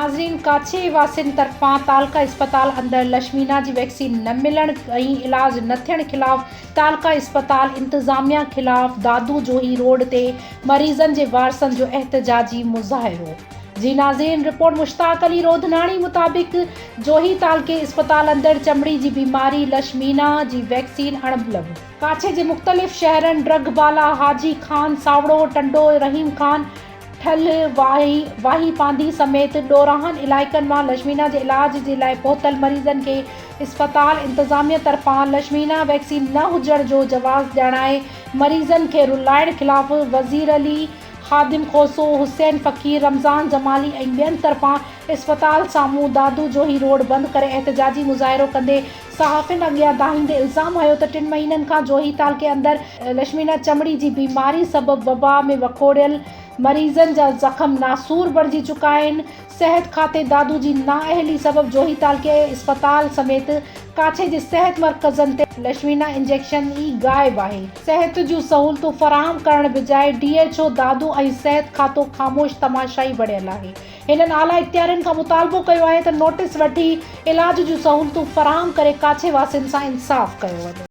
ناظرين ڪاڇي واسين طرفان تعلقه اسپتال اندر لشمينا جي ويڪسين نه ملڻ ۽ علاج نه ٿيڻ خلاف تعلقه اسپتال انتظاميا خلاف دادو جوهي روڊ تي مريضن جي وارثن جو احتجاجي مظاهرو جي ناظرين رپورٽ مشتاق علي روڌناڻي مطابق جوهي تعلقي اسپتال اندر چمڙي جي بيماري لشمينا جي ويڪسين اڻلڀ ڪاڇي جي مختلف شهرن ڊرگهه بالا، حاجي خان، ساوڙو، ٽنڊو رحيم خان، ٺلهه، واهي، واهي پانڌي سميت ڏورانهن علائقن مان لشمينا جي علاج جي لاء پهتل مريضن کي اسپتال انتظاميه طرفان لشمينا ويڪسين نه هجڻ جو جواز ڄاڻائي مريضن کي رلائڻ خلاف وزير علي، خادم کوسو، حسين فقير، رمضان جمالي ۽ ٻين طرفان اسپتال سامهون دادو جوهي روڊ بند ڪري احتجاجي مظاهرو ڪندي صحافين اڳيان دانهيندي الزام هنيو ته ٽن مهينن کان جوهي تعلقي اندر لشمينا چمڙي جي بيماري سبب وبا ۾ وڪوڙيل مريضن جا زخم ناسور بڻجي چڪا آهن، صحت کاتي دادو جي نااهلي سبب جوهي تعلقي اسپتال سميت ڪاڇي جي صحت مرڪزن تي لشمينا انجيڪشن ئي غائب آهي، صحت جون سهولتون فراهم ڪرڻ بجاء ڊي ايڇ او دادو ۽ صحت کاتو خاموش تماشائي بڻيل آهي. هنن اعليٰ اختيارين کان مطالبو ڪيو آهي ته نوٽيس وٺي علاج جون سهولتون فراهم ڪري ڪاڇي واسين سان انصاف ڪيو وڃي.